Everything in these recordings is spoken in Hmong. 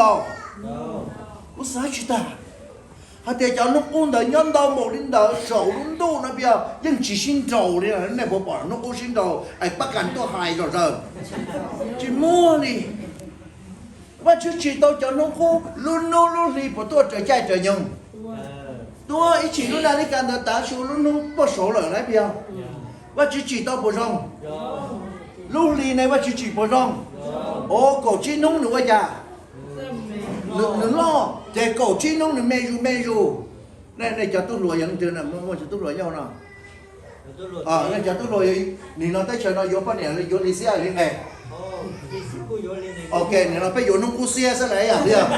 tau? Kuv xav tsis tag. Hais tias cov hnub qub ntawd nyob ntau npaum li ntawd saum lub ntuj no, piv yeej tsis sib nraus li. Nej puas pom hnub qub sib nraus es pab kas tuaj hais zom zaws? Tsis muaj li. Vajtswv tsim tau cov hnub qub, lub hnub lub hli puas tuaj raws caij raws nyoog? Tuaj ib chim lub naj li kas ntawd tav su lub hnub puag saud lawm lauj, piv? Vajtswv tsim tau puas zoo? Lub hli ne Vajtswv tsim puas zoo? Ua kaum tsib hnub nws ua cas? Nws loj ces kaum tsib hnub nws me zus me zus. Nej cov tub hluas yog leej twg, muaj cov tub hluas nyob no? Nej cov tub hluas, nim no teb chaws no yuav poj niam yuav li xiab li nqe. Ok, nim no peb yuav hnub qub xiab xwb las yog.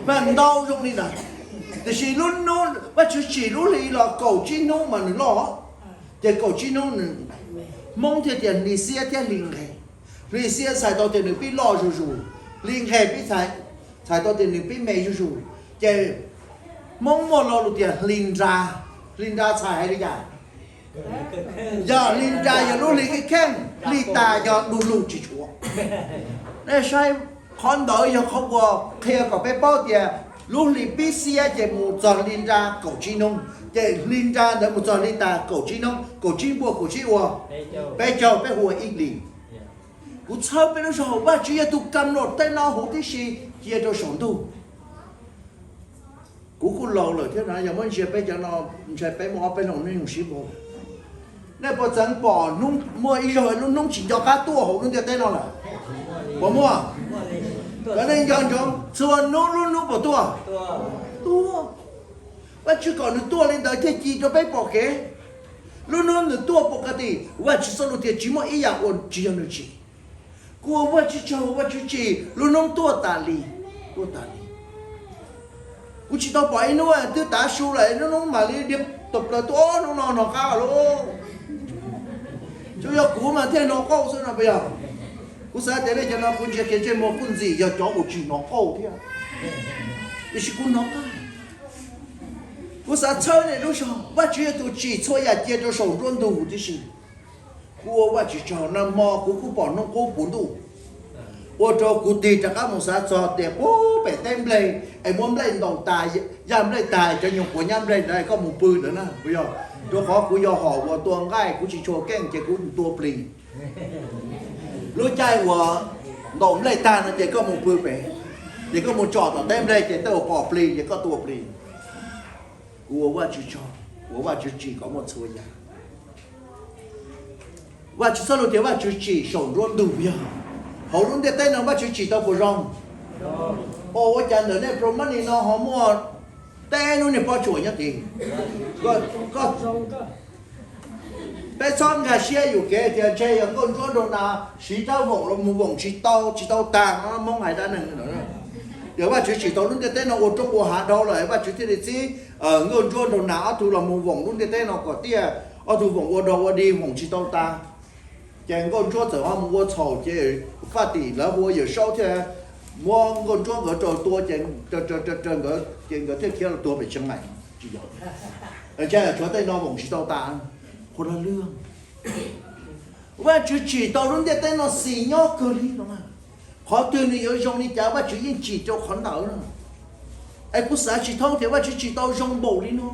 Mas ntau zoo li ntawd. Tiam sis lub hnub Vajtswv tsim lub hli los kaum tsib hnub mas nws loj. Ces kaum tsib hnub nws, Hmoob thiaj tias hli xiab thiab hli nqe. Hli xiab txhais tau tias nws pib loj zuj zus, hli nqe pib txhais tau tias nws pib me zuj zus. Ces Hmoob muaj lo lus tias hli nra. Hli nra txhais hais li cas? Yog hli nra yog lub hli kheej kheej, hli tas yog du lug tsis tshuav. Nej saib, qhov ntawd yog qhov uas qhia kom peb paub tias lub hli pib xiab ces mus txog hli nra kaum tsib hnub, ces hli nra ntawd mus txog hli tas kaum tsib hnub, kaum tsib npuaj kaum tsib ua peb caug, peb hu ua ib hlis. Kuv txhawb peb lub zog, Vajtswv yog tus kam los tej no huv tib si cia rau saum ntuj. Kuv kuj laus lawm thiab na, yog muab ntsia peb cov no, ntshai peb muaj ob peb leeg neej sib npaug. Nej puas txeev pom muaj ib zaug lub hnub tsis nco qab tuaj hauv lub ntiaj teb no lawm? Puas muaj? Cov neeg nco ntsoov, txhua hnub lub hnub puas tuaj? Tuaj. Vajtswv kom nws tuaj li ntawd thiaj ci rau peb pom kev. Lub hnub nws tuaj pom ka ti, Vajtswv txoj lus tias tsis muaj ib yam uas tsis yog nws tsim. Kuv ua Vajtswv tsaug, Vajtswv tsim lub hnub tuaj tas li, tuaj tas li. Kuv tsis tau pom ib hnub twb tav su lawm lub hnub mam li diav tawm plaws tuaj, hnub no hnov qab lauj. Tsuas yog kuv mas thiaj hnov qauj xwb no puas yog? Kuv xav tias nej cov no kuv ntsia kiag ntsej muag kuj ntxim yog cov uas tsis hnov qauj thiab, tiam sis kuv hnov qab. Kuv xav txhawb nej lub zog, Vajtswv yog tus tsim txhua yam cia rau saum nruab ntug tib si. Kuv ua Vajtswv tsaug, nag hmo kuv kuj pom hnub qub puv ntuj, ua rau kuv tig rov qab mus xav txog tias puag pem teb nplej es muab nplej ntaus tas, yaj nplej tas, cov nyuag quav nyab nplej ntawd koj mus pw ntawd na puas yog? Rau qhov kuv yog hom uas tua nqaij, kuv tsis tshua keej ces kuv tua plis. Lub caij uas ntaus nplej tag no ces koj mus pw pem, ces koj mus tsom tom teb nplej ces tej uas pom plis ces koj tua plis. Kuv ua Vajtswv tsaug, ua Vajtswv tsim kom muaj txhua yam. Vajtswv txoj lus tias Vajtswv tsim saum nruab ntug yog, hauv lub ntiaj teb no Vajtswv tsim tau puas zoo? Ua cas ntawm nej pro mab ni no ho muaj teb lub niag pob tsuas nyob tid? Peb txhob nkag siab yuam kev tias ntshe yog nkauj ntsuab nraug nas siv rab voom los mus voom tsis tau, tsis tau tag no, Hmoob hais dab neeg. Yog Vajtswv tsim tau lub ntiaj teb no ua roob ua hav dhau lawm, Vajtswv thiaj li txib nkauj ntsuab nraug nas ob tug los mus voom lub ntiaj teb no kom tiaj, ob tug voom ua dog ua dig voom tsis tau tag. Ces nkauj ntsuab txawm ho mus ua txhaum, ces faj tim lawv hu ua Yawm Saub thiaj muab nkauj ntsuab nkawd raug tua, ces raws raws nkawd, ces nkawd thiaj khiav los tuag pem Tsheej Maim. Tsis yog, ntshe tshuav tej no voom tsis tau tas. Qhua lo lwg, Vajtswv tsim tau lub ntiaj teb no xis nyob kawg li no na. Qhov twg nws yuav zoo li cas Vajtswv yeej tsim rau qhov ntawd na. Es kuv xav tsis thoob tias Vajtswv tsim tau zoo npaum li no,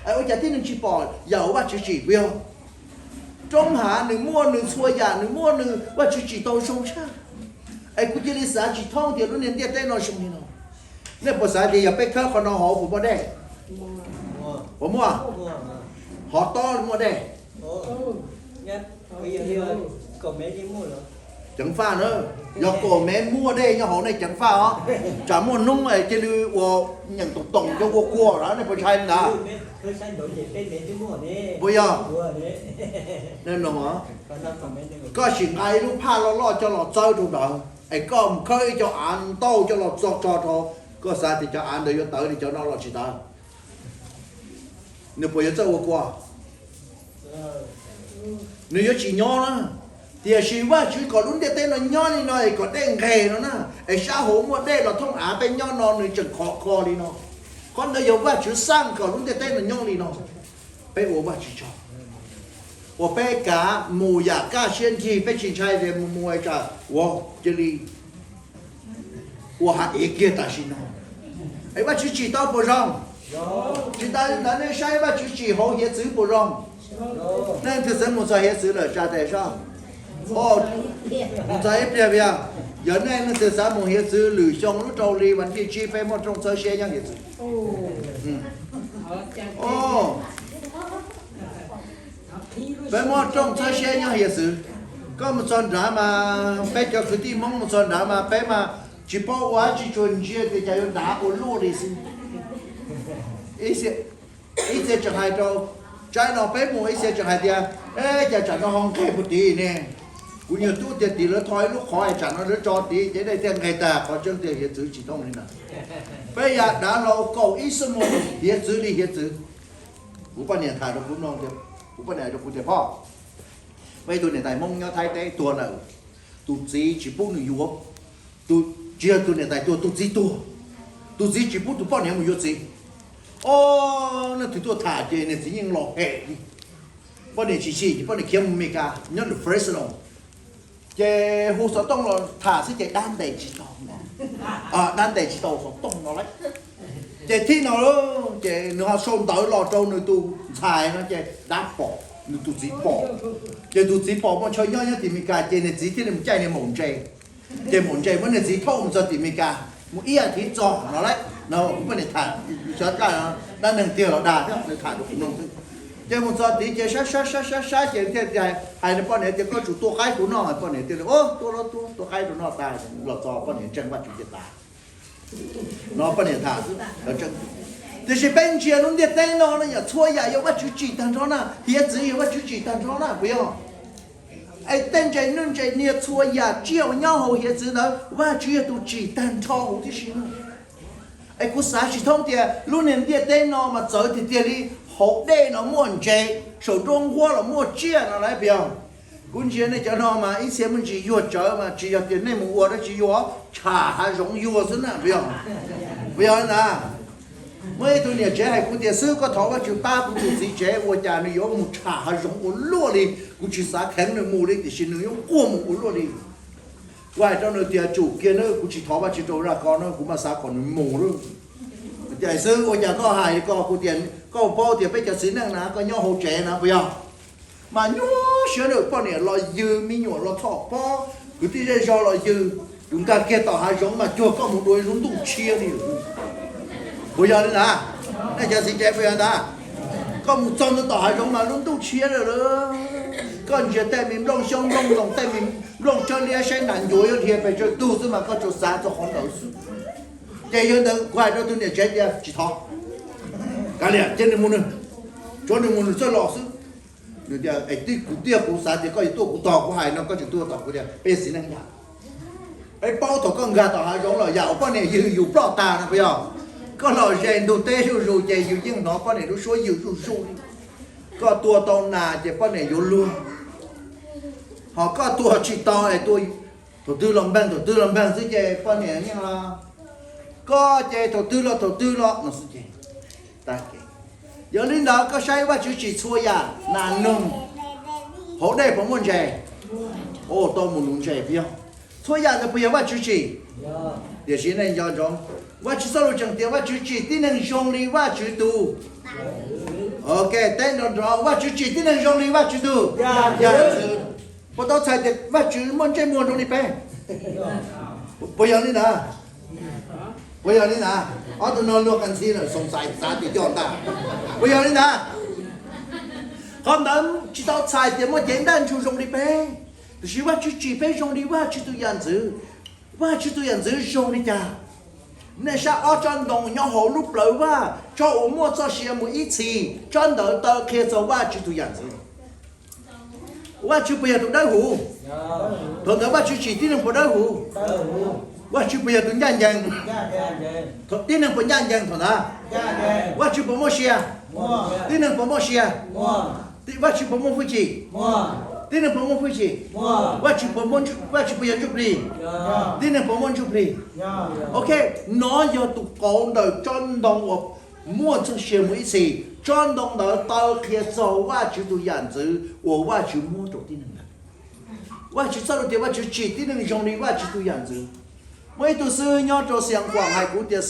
es ua cas tib neeg tsis pom yam Vajtswv tsim puas yog? Roob hav nws muaj nws txhua yam, nws muaj nws, Vajtswv tsim tau zoo tshaj. Es kuv cia li xav tsis thoob tias lub niag ntiaj teb no zoo li no. Nej puas xav tias yog peb khawb qhov no hauv puas muaj dej? Puas muaj? Hov tob muaj dej? Ceev faj na, yog kaum mev muaj dej nyob hauv nej ceev faj os. Tsam muaj hnub es cia li ua nyeem toom toom cov ua kua lawm, nej puas ntshai li ntawd? Puas yog? Koj sim nqa ib lub phaj loj loj coj los txawb rau ntawd es koj mus khawb ib co av ntau coj los txog tso rau, koj xav tias cov av ntawd yuav tawv li cov no los tsis tawv? Nws puas yuav txawj ua kua? Nws yuav tsis nyob na. Tiam sis Vajtswv kom lub ntiaj teb no nyob li no es kom dej nqes no na, es sab hauv muaj dej los thooj av, peb nyob no nws tseem khov kho li no. Qhov ntawd yog Vajtswv xaj kom lub ntiaj teb no nyob li no. Peb ua Vajtswv tsaug uas peb kav mus yam kaj siab nrig, peb tsis ntshai tias mus mus tsam ua cia li ua hais kiag tam sim no. Es Vajtswv tsim tau puas zoo? Tsis tas li ntawd nej saib Vajtswv tsim hauv hiav txwv puas zoo? Nej leej twg txawv mus txog hiav txwv lawm tsa tes soj. Mus txog ib pliag vim yog nej leej twg xav mus hiav txwv lwm xyoo lub rau hli vas thib tsib peb muaj rooj txhawb siab nyob hiav txwv. Peb muaj rooj txhawb siab nyob hiav txwv. Koj mus txog nrad mas peb cov kwv tij Hmoob mus txog nrad mas peb mas tsis paub ua dab tsi tsuas ntsia tias cas yuav dav ua luaj li xwb. Ib txhia tseem hais rau, tsaib no peb mus ib txhia tseem hais tias, e, cas tsam no ho nqeg puag tid ne. Kuv nyuag tub tias tim lawv tho ib lub qhov es tsam no lawv tso tid ces dej thiaj nqeg tag. Qhov tseeb tiag hiav txwv tsis thooj li ntawd. Peb yam dav hlau kaum ib xuab moos hiav txwv li hiav txwv. Kuv poj niam tham rau kuv mloog, kuv poj niam hais rau kuv tias, phoj, muaj ib tug niam tais Hmoob nyob Thaib teb tuag lawm, tus txiv tsis pub nws yuav, tsis yog tus niam tais tuag, tus txiv tuag, tus txiv tsis pub tus poj niam mus yuav txiv. O, leej twg tuaj tham ces niag txiv yeej los hem li. Poj niam tsis sim ces poj niam khiav mus Mes Kas nyob rau Fresno. Ces hu xov tooj los tham xwb ces dab ntes tsis tau, dab ntes tsis tau xov tooj no lawm. Ces thib no ces nws ho sau ntawv los rau nws tus ntxhais no ces dab pom, nws tus txiv pom. Ces tus txiv pom muaj chaw nyob nyob tim Mes Kas ces niag txiv thiaj li mus caij niag maum ntses. Ces maum ntses muab niag txiv thauj mus txog tim Mes Kas, mus ib as thiv txog no lawm no. Kuv poj niam tham, xyov dab neeg tiag los dag thiab, nws tham rau kuv mloog xwb. Ces mus txog tid ces saib saib saib saib saib ces thiaj hais nws poj niam tias, koj tsum tua qaib rau kuv noj. Poj niam thiaj li, o, tua los tua, tua qaib rau noj tas los txog poj niam ntseeg Vajtswv tiag tas. No poj niam tham, tiam sis peb ntsia lub ntiaj teb no na yom, txhua yam yog Vajtswv tsim tag nrho na, hiav txwv yog Vajtswv tsim tag nrho na puas yog? Es tej ntses nwj ntses niag txhua yam tsiaj uas nyob hauv hiav txwv ntawd Vajtswv yog tus tsim tag nrho huv tib si na. Es kuv xav tsis thoob tias lub niag ntiaj teb no mas txawv tiag tiag li, hauv dej no muaj ntses, saum nruab nqhuab los muaj tsiaj no lawm puas yog? Kuv ntsia nej cov no mas ib txhia muaj ntsis yuag tsawv mas tsis yog tias nej mus ua dab tsi yuag, tsham hav zoov yuag xwb na puas yog? Puas yog li ntawd? Muaj ib tug niam tsev hais kuv tias, xwb koj thov Vajtswv pab kuv tus txiv tsev, ua cas nws yuav mus tsham hav zoov ua luaj li. Kuv tsis xav kheev nws mus li tiam sis nws yuav quaj mus ua luaj li. Kuv hais rau nws tias, tsum kiag nawb, kuv tsis thov Vajtswv rau zaj ko na, kuv mas xav kom nws mus lawm. Tias xwb ua cas koj hais ko, kuv tias koj paub tias peb cov txiv neej na koj nyob hauv tsev na puas yog? Mas nyuaj siab na, poj niam los ywg, me nyuam los txhom pob, kwv tij zej zog los ywg, yus nkag kiag tom hav zoov mas cuag koj mus dua lub ntuj tshiab li. Puas yog li ntawd? Nej cov txiv tsev puas yog ntawd? Koj mus txog ntua tom hav zoov mas lub ntuj tshiab lawm. Koj ntsia tej me nplooj xyoob nplooj ntoo, tej me nplooj tsawb liab, saib nram ncuav yuav dhia pes tsawg tug xwb mas koj tsuas xav txog qhov ntawd xwb. Ces yog ntawd kuv hais rau tus niam tsev tias tsis thov, kav liam, cia nws mus nws, tsuav nws mus nws txawj los xwb. Nws tias, es twb kuv tiag, kuv xav tias koj yuav tuaj kuv tog, kuv hais no koj tseem tuaj tos kuv tias peb txiv neej yam. Peb paub thaum koj nkag tom hav zoov los yam uas poj niam ywg yus ploj tag no puas yog? Koj los ze ntug teb zuj zus ces yus yeej hnov poj niam lub suab ywg zuj zus li. Koj tua tau nas ces poj niam yuav luag, ho koj tua tsis tau es tua thaum twg los npeeg thaum twg los npeeg xwb ces poj niam yeej los, koj ces thaum twg los thaum twg los no xwb ces tag kev. Yog li ntawd koj saib Vajtswv tsim txhua yam, nas noog, hauv dej puas muaj ntses? O, tau mus nuv ntses puas yog? Txhua yam ntawd puas yog Vajtswv tsim? Tiam sis nej nco ntsoov, Vajtswv txoj lus tseem tias Vajtswv tsim tib neeg zoo li Vajtswv tus. Ok, teb nrov nrov, Vajtswv tsim tib neeg zoo li Vajtswv tus yam ntxwv. Puas tau txhais tias Vajtswv muaj ntsej muag zoo li peb? Puas yog li ntawd? Puas yog li ntawd? Ob tug no luag qas ntxhi lawm, xoom xaiv xav tias coj ntag. Puas yog li ntawd? Qhov ntawd tsis tau txhais tias muaj cev ntaj ntsug zoo li peb, tiam sis Vajtswv tsim peb zoo li Vajtswv tus yam ntxwv. Vajtswv tus yam ntxwv zoo li cas? Nej saib ob tsob ntoo nyob hauv lub plawv vaj, tsob uas muaj txoj sia mus ib txhis, tsob ntawd taw qhia txog Vajtswv tus yam ntxwv. Vajtswv puas yog tus dawb huv? Thaum ntawd Vajtswv tsim tib neeg puas dawb huv? Vajtswv puas yog tus ncaj ncees? Tib neeg puas ncaj ncees thaum ntawd? Vajtswv puas muaj sia? Tib neeg puas muaj sia? Vajtswv puas muaj hwj chim? Tib neeg puas muaj hwj chim? Vajtswv puas muaj, Vajtswv puas yog ntsuj plig? Tib neeg puas muaj ntsuj plig? Ok, nov yog tus qauv ntawm tsob ntoo uas muaj txoj sia mus ib txhis. Tsob ntoo ntawd taw qhia txog Vajtswv tus yam ntxwv uas Vajtswv muab rau tib neeg ntawd. Vajtswv txoj lus tias Vajtswv tsim tib neeg zoo li Vajtswv tus yam ntxwv. Muaj ib tug xib hwb nyob rau Xiav Khuam hais kuv tias